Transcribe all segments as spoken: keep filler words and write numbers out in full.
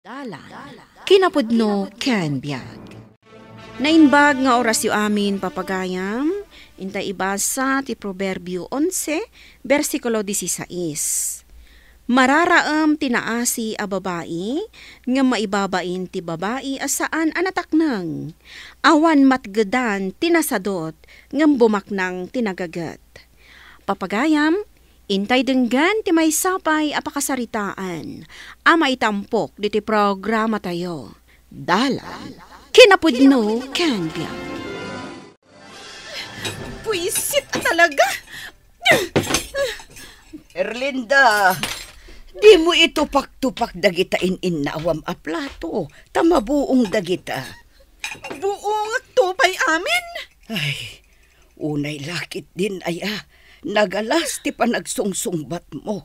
Dalan, kinapudno ken biag. Naimbag nga orasyo amin, papagayam. Intay ibasa ti Proverbio onse, bersikulo dieciséis. Mararaem ti naasi a babai, ngem maibabain ti babai a saan a natakneng. Awan matgedan ti nasadut, ngem bumaknang ti nagaget. Papagayam, intay denggen ti maysa pay a pakasaritaan a maitampok ditoy programatayo. Dalan, kinapudno ken biag. Buisit talaga! Erlinda, dimo itupak-tupak dagita in-innawam a plato, ta mabuong dagita. Buongek to pay amin? Ay, unay lakit din aya, nagalas ti panagsungsungbatmo.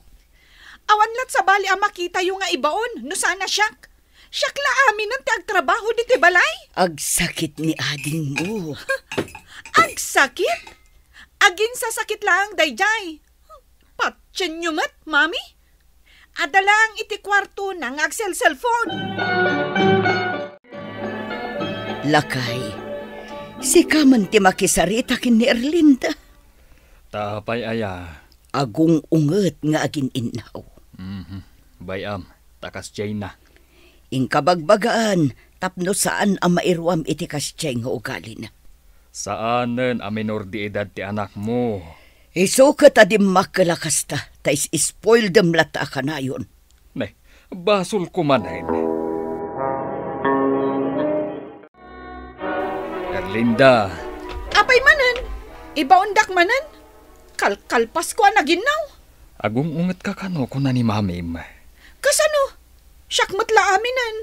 Awan lat sabali a makitayo nga ibaon, no saan a siak. Siak la aminen ti agtrabaho ditoy balay. Agsakit ni adingmo. Agsakit? Aginsasakit laeng daydiay. Patienyo met, Mami. Adda laeng iti kuartona nga agselselpon. Lakay, sika man ti makisarita ken ni Erlinda. Ta apay aya? Agung-unget nga agin-innaw. Mhm. Bay-am, ta kasdiayna. Inka bagbagaan tapno saan a mairuam iti kasdiay nga ugalina. Saanen a minor de edad ti anakmo. Isu ket a dimmakkel a kasta, ta is-spoildem latta a kanayon. Ne, basolko manen. Erlinda. Apay manen? Ibaondak manen? Kalkalpasko a naginnaw. Agung-ungetka kano, kuna ni Mamim. Kasano? Siak met la aminen.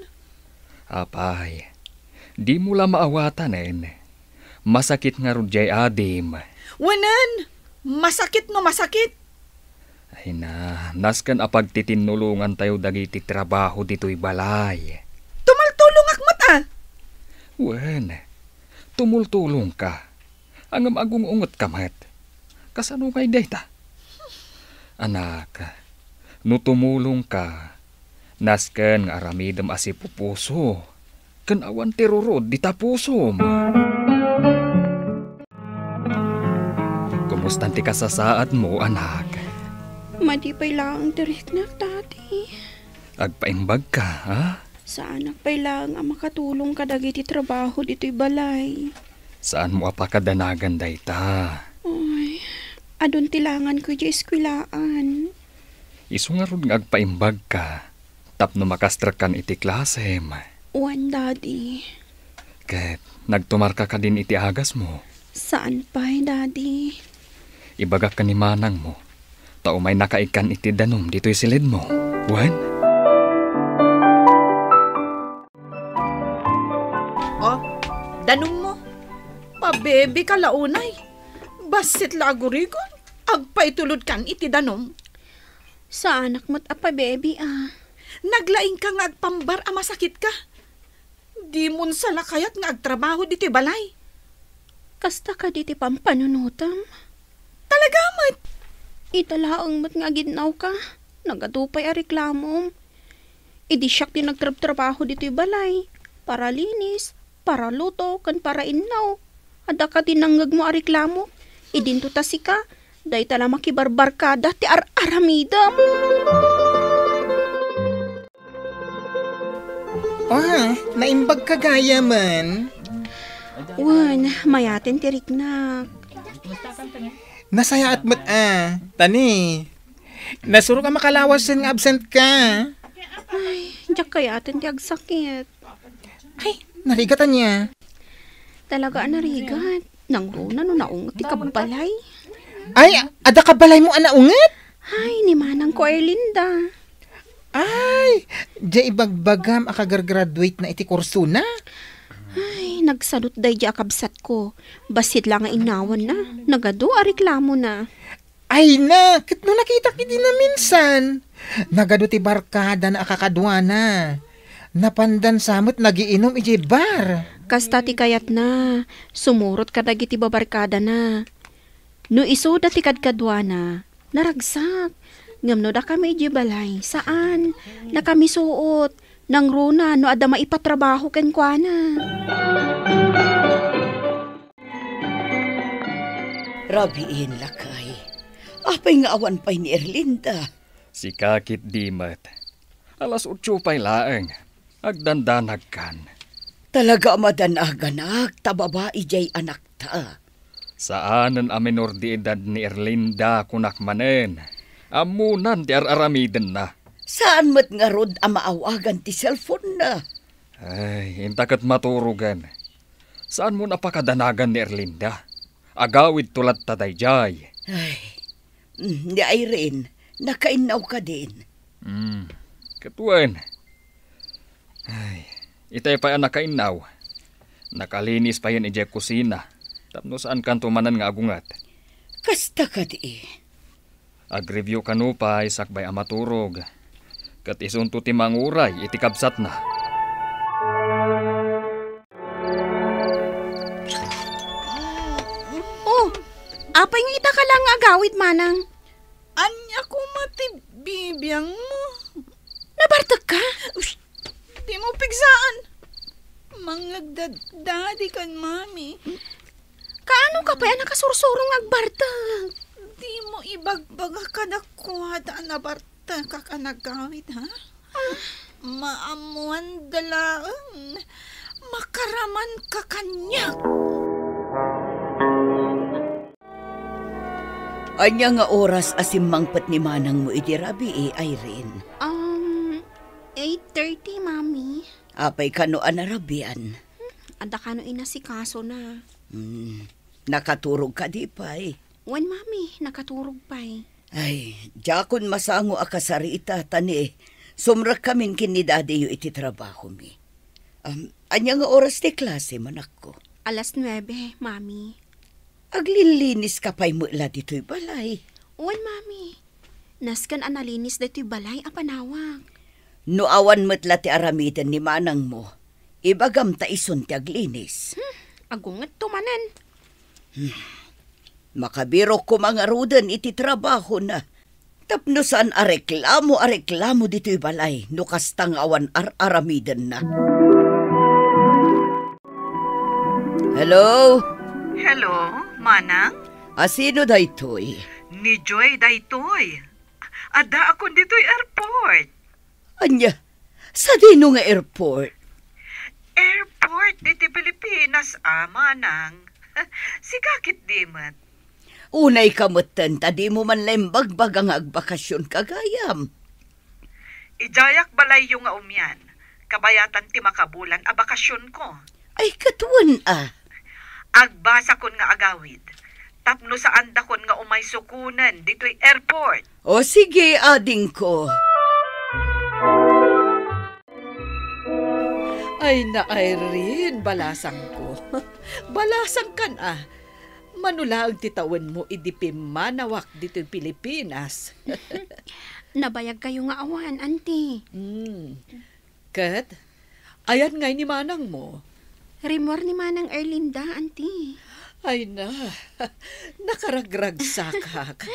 Apay, dimo la maawatanen. Masakit ngarud diay adim. Wenen, masakit no masakit. Ay na, nasken a pagtitinulongantayo dagiti trabaho ditoy balay. Tumaltulongak met a. Wen, tumultulongka. Ngem agung-ungetka met. Kasano ngay dayta? Anak, no tumulongka, nasken nga aramidem a sipupuso, ken awan ti rurod dita pusom. Kumustan ti kasasaadmo, anak? Madi pay laeng ti riknak, Daddy. Agpaimbagka, ha? Saanak pay laeng a makatulong kadagiti trabaho ditoy balay. Saanmo a pakadanagan dayta? Ay, adun ti langanko idiay eskwelaan. Isu ngarud nga agpaimbagka tapno makastrekkan iti klasem. Wen, Daddy. Ket nagtumarka kadin iti agasmo? Saan pay, Daddy. Ibagak ken ni manangmo, ta umaynaka ikkan iti danum ditoy silidmo. Wen? Oh, danummo. Pabebika la unay. Bassit la agurigon. Agpaitulodkan iti danum. Saanak met a pabebe a. Naglaingka nga agpambar a masakitka. Dimon sa la kayat nga agtrabaho ditoy balay. Kasta kadi ti pampanunotem? Talaga met. Ita laeng met nga aginnawka. Nagadu pay a reklamom. Idi siak ti nagtrabtrabaho ditoy balay, paralinis, paraluto, ken parainnaw. Adda kadi nangngegmo a reklamo? Idinto ta sika, dayta la makibarbarkada ti ar-aramidem. Ah, naimbagka gayamen. Wen, mayaten ti riknak. Nasayaat met a. Tani, nasurok a makalawasen nga absent ka. Ay, diak kayaten ti agsakit. Ay, narigat ania? Talaga a narigat. Nangruna no naunget ti kabbalay. Ay, adda kabbalaymo a naunget? Ay, ni manangko Erlinda. Ay, diay ibagbagam a kagargraduate na iti kursona? Ay, nagsadut daydi a kabsatko. Bassit la nga innawanna. Nagadu a reklamona. Ay na, ket no nakitak idi naminsan, nagadu ti barkadana a kakaduana. Napandan sa met nagiinum idiay bar. Kasta ti kayatna, sumurot kadagiti babarkadana. No isuda ti kadkaduana, naragsak. Ngem no dakami idiay balay, saan. Nakamisuot. Nangruna no adda maipatrabaho kenkuana. Rabiin, lakay. Apay nga awan pay ni Erlinda? Sika ketdi met. Alas otso pay laeng. Agdandanagkan. Talaga a madanaganak ta babai jay anakta. Saanen a menor de edad ni Erlinda, kunak manen. Ammonan ti ar-aramidenna. Saan met ngarud a maawagan ti cellphone-na. Ay, inta ket maturogen. Saanmon a pakadanagan ni Erlinda? Agawidto latta daydiay. Ay, mm, ni Irene, nakainnaw kadin? Hmm, ket wen. Ay, itay pay a nakainnaw. Nakalinis payen idiay kusina. Tapno saankanto manen nga agunget. Kasta kadi. Ag-review kano pay sakbay a maturog. Ket isunto ti manguray iti kabsatna. Oh, apay nga ita ka lang nga agawid, manang? Ania koma ti bibiangmo? Nabartekka? Ush, dimo pigsaan. Mangngegda Daddy ken Mommy. Kaano ka pay a nakasursuro nga agbartek? Dimo ibagbaga kadakuada a nabartekak a nagawid, ha? Ah. Maammoanda laeng. Makaramanka kaniak. Ania nga oras a simmangpet ni manangmo idi rabii, Irene? Um, eight thirty, Mami. Apay kano a narabian? Hmm, adda kano inasikasona. Hmm, nakaturog kadi pay? Wen, Mami, nakaturog pay. Ay, diakon masango a kasarita, ta ni, sumrekkamin ken ni Dadiyo iti trabahomi. Um, ania nga oras ti klase, manakko? Alas nuebe, Mami. Aglillinis ka pay met la ditoy balay? Wen, Mami. Nasken a nalinis daytoy balay a panawak. No awan met la ti aramiden ni manangmo, ibagam ta isun ti aglinis. Hmm, agungetto manen. Hmm. Makabirok koma ngaruden iti trabahona. Tapno saan a reklamo a reklamo ditoy balay no kasta nga awan ar-aramidenna. Hello? Hello, Manang? A, sino daytoy? Ni Joy daytoy. Addaakon ditoy airport. Ania? Sadino nga airport? Airport ditoy Pilipinas, a, Manang. Sika ketdi met. Unay ka metten ta dimo man la imbagbaga nga agbakasionka gayam. Idiayak balayyo nga umian, kabayatan ti makabulan a bakasionko. Ay, ket wen a. Agbasakon nga agawid, tapno saandakon nga umaysokonen ditoy airport. O sige, adingko. Ay na, Irene, balasangko. Balasangkan a. Mano laeng ti tawenmo idi pimmanawak ditoy Pilipinas. Nabayagkayo nga awan, Auntie. Hmm. Ket, ayan ngay ni manangmo? Rimmuar ni Manang Erlinda, Auntie. Ay na, nakaragragsakak.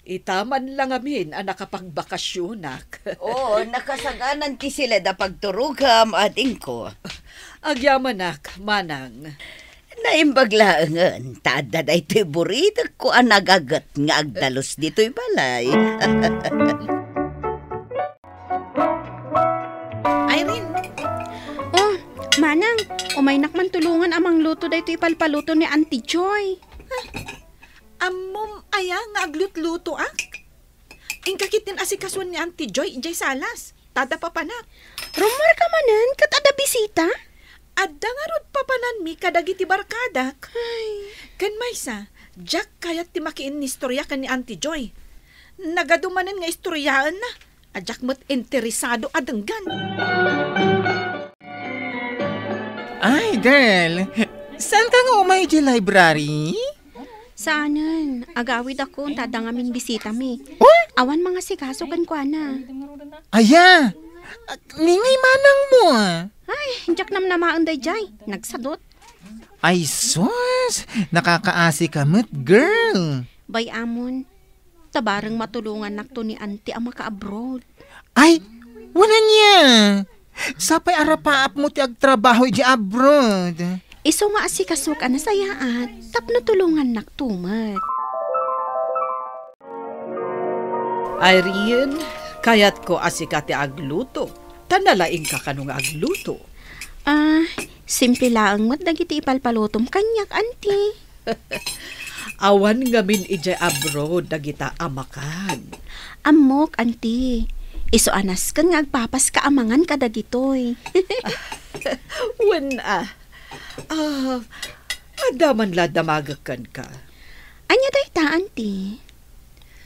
Ita man la ngamin a nakapagbakasionak. Oo, nakasaganan ti silad a pagturogam, adingko. Agyamanak, Manang. Naimbag laengen, ta adda daytoy buridekko a nagaget nga agdalus ditoy balay. Irene! Oh, Manang, umaynak man tulongan a mangluto daytoy ipalpaluto ni Auntie Joy. Ammom aya nga aglutlutoak? Inka ketdin asikasoen ni Auntie Joy idiay salas, ta adda papanak. Rummuarka manen ket adda bisita? Adda ngarud papananmi kadagiti barkadak. Ay. Ken maysa, diak kayat ti makiinnistoria ken ni Auntie Joy. Nagadu manen nga istoriaenna, a diak met interesado a denggan. Ay, girl, saanka nga umay idiay library? Saanen, agawidakon ta adda ngamin bisitami. Oh? Awan mangasikaso kenkuana. Aya, ni ngay manangmo a? Ay, diak namnamaen daydiay. Nagsadut. Ay, sus! Nakakaasi ka met, girl. Bay-amon, ta bareng matulongannakto ni Auntie a maka-abroad. Ay, wen ania? Sapay a rapaapmo ti agtrabaho idiay abroad. Isu nga asikasok a nasayaat tapno tulongannakto met. Irene, kayatko a sika ti agluto. Ta nalaingka kano nga agluto. Ah, simple laeng met dagiti ipalpalutom kaniak, Auntie. Awan ngamin idiay abroad dagita a makan. Ammok, Auntie. Isu a nasken nga agpapaska a mangan kadagitoy. Wen a. Ah, adda man la damagek kenka. Ania dayta, Auntie?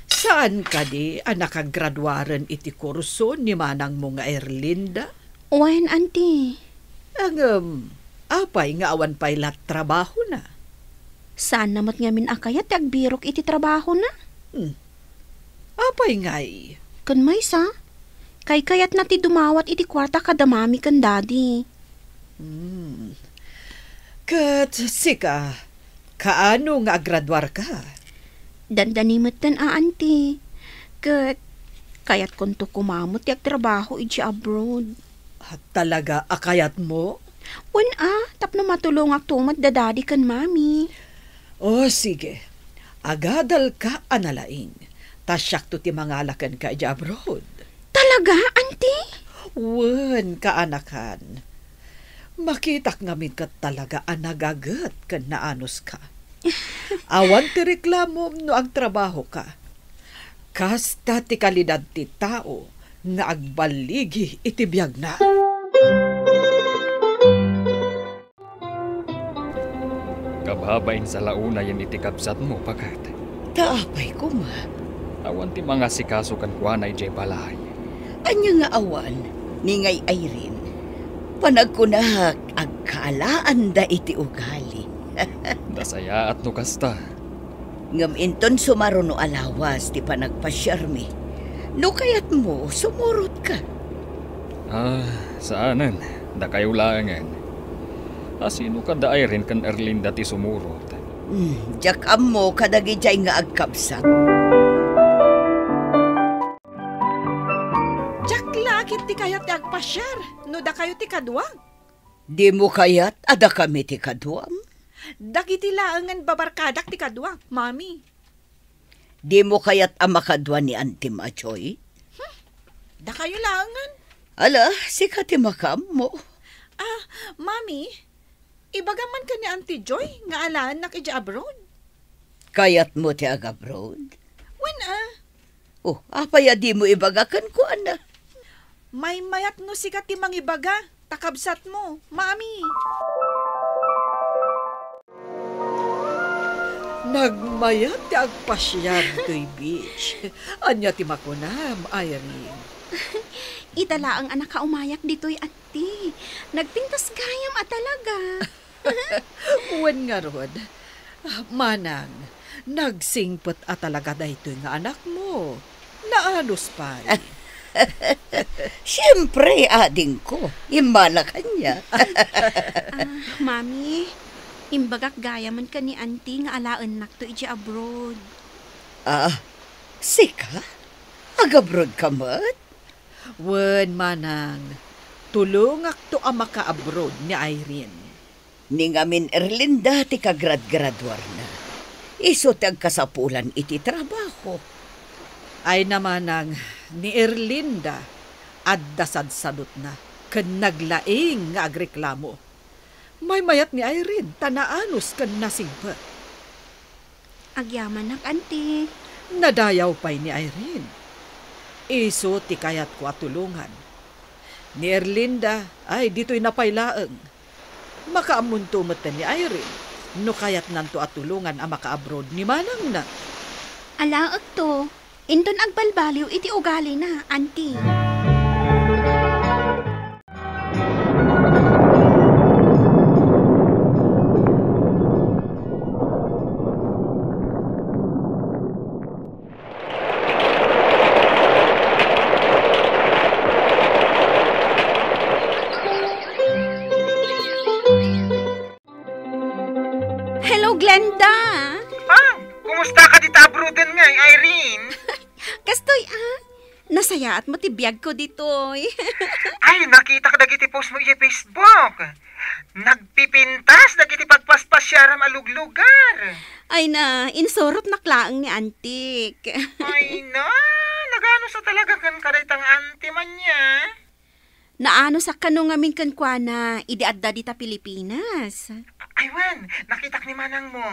Saan kadi a nakagraduaren iti kurso ni manangmo nga Erlinda? Wen, Auntie. Ngem, apay nga awan pay la trabahona? Saanna met ngamin a kayat ti agbirok iti trabahona. Hmm. Apay ngay? Ken maysa, kaykayatna ti dumawat iti kuarta kada mami ken daddy. Hmm. Ket sika, kaano nga agraduarka? Dandani metten a, Auntie. Ket kayatkonto koma met ti agtrabaho idiay abroad. Ah, talaga a kayatmo? Wen a, tapno matulongakto met da daddy ken mami. O, sige. Agadalka a nalaing. Ta siakto ti mangala kenka idiay abroad. Talaga, Auntie? Wen, kaanakan. Makitak ngamin ket talaga a nagaget ken naanuska. Awan ti reklamom no agtrabahoka. Kasta ti kalidad ti tao nga agballigi iti biagna. Kababain sa la unayen iti kabsatmo, paket. Ta apay koma? Awan ti mangasikaso kenkuana idiay balay. Ania nga awan, ni ngay Irene? Panagkunak, agkaalaanda iti ugali. Nasayaat no kasta. Ngem inton sumaruno a lawas ti panagpasiarmi, no kayatmo, sumurotka. Ah, saanen. Dakayo laengen. A sino kada Irene ken Erlinda ti sumurot? Hmm, diak ammo kadagidiay nga agkabsat. Diak la ket ti kayat ti agpasiar no dakayo ti kadua. Dimo kayat a dakami ti kaduam? Dagiti laengen babarkadak ti kadua, Mami. Dimo kayat a makadua ni Antim a Joy? Hmm, dakayo laengen. Ala, sika ti makaammo. Ah, Mami, ibagam man ken ni Auntie Joy nga alaennak idiay abroad. Kayatmo ti agabroad? Wen a. Oh, apay a dimo ibaga kenkuana? Maymayat no sika ti mangibaga, ta kabsatmo, Mami. Nagmayat ti agpasiar ditoy beach. Ania ti makunam, Irene? Ita laeng a nakaumayak ditoy, Auntie. Nagpintas gayam a talaga. Wen ngarud, Manang, nagsingpet a talaga daytoy nga anakmo. Naanus pay. Siempre, adingko, immala kaniak. Ah, Mami, imbagak gayamen ken ni Auntie nga alaennakto idiay abroad. Ah, sika? Agabroad ka met? Wen, Manang, tulongakto a makaabroad ni Irene. Ni ngamin Erlinda ti kagradgraduarna. Isu ti agkasapulan iti trabaho. Ay na, Manang, ni Erlinda, adda sadsadutna ken naglaing nga agreklamo. Maymayat ni Irene ta naanus ken nasingpet. Agyamanak, Auntie. Nadayaw pay ni Irene. Isu ti kayatko a tulongan. Ni Erlinda, ay, ditoy na pay laeng. Makaammonto metten ni Irene no kayatnanto a tulongan a makaabroad ni manangna. Alaekto. Inton agbalbaliw iti ugalina, Auntie. Hello, Glenda! Ah, kumusta ka dita abroaden ngay, Irene? Kastoy, ah. Nasayaat met ti biagko ditoy. Ay, nakitak dagiti post mo iti Facebook. Nagpipintas dagiti pagpaspasiaram a luglugar. Ay na, insurotnak laeng ni Antik. Ay na, nagano sa talaga ken kadayta nga anti man niya? Naano sa kano ngamin kenkuana, idi adda dita Pilipinas. Ay wen, nakitak ni manang mo.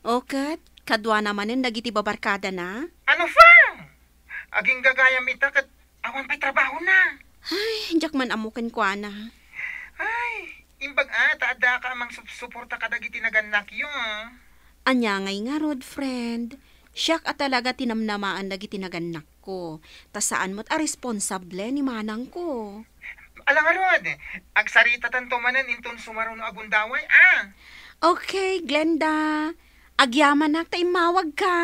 O ket, kaduana manen dagiti babarkadana? Ano pa? Aginggagayam ita ket awan pay trabahona. Ay, diak man ammo kenkuana. Ay, imbag a ta adda ka amang sup-, suporta kadagiti nagannakyo. Ania ngay ngarud, friend? Siak a talaga ti namnamaan dagiti nagannakko, ta saan met a responsable ni manangko. Ala ngarud, agsaritatanto manen inton sumaruno a gundaway, a? Okay, Glenda. Agyamanak ta immawagka.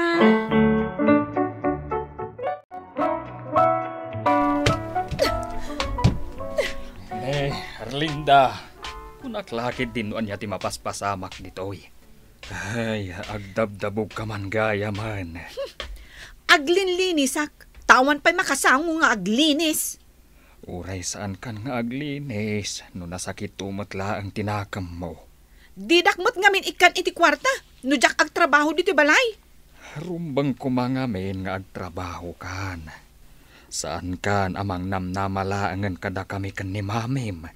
Ne, Erlinda, kunak la ketdi no ania ti mapaspasamak ditoy. Ay, agdabdabogka man gayamen. Aglinlinisak, ta awan pay makasango nga aglinis. Uray saankan nga aglinis, no nasakitto met laeng ti nakemmo. Didak met ngamin ikkan iti kuarta, no diak agtrabaho ditoy balay. Rumbeng koma ngamin nga agtrabahokan. Saankan a mangnamnama laengen kadakami ken ni mamim.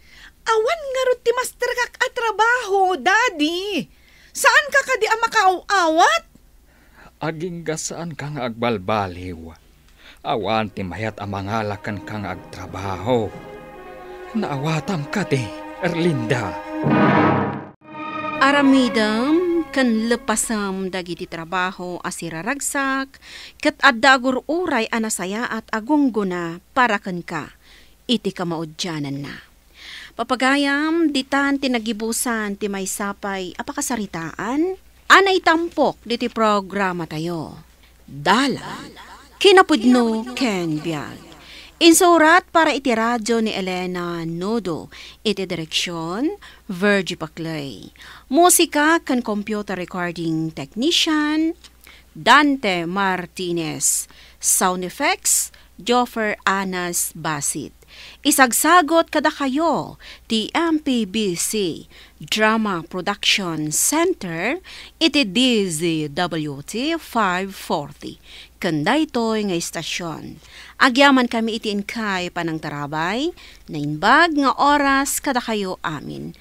Awan ngarud ti masterkak a trabaho, Daddy. Saanka kadi a makaaw-awat? Agingga saanka nga agbalbaliw. Awan ti mayat a mangala kenka nga agtrabaho. Naawatam kadi, Erlinda. Aramidem ken leppasem dagiti trabaho a siraragsak, ket adda agur-uray a nasayaat a gunggona para kenka iti kamaudiananna. Papagayam, ditan ti nagibusan ti maysa pay a pakasaritaan a naitampok ditoy programatayo. Dalan, kinapudno ken biag. Insurat para iti radio ni Elena Nodo, iti direksion, Virgie Paclay. Musika ken computer recording technician, Dante Martinez. Sound effects, Joffer Anas Basit. Isagsagot kadakayo ti M P B C Drama Production Center iti D Z W T five forty. Ken daytoy nga istasyon, agyamankami iti inkay panangtarabay, naimbag nga oras kadakayo amin.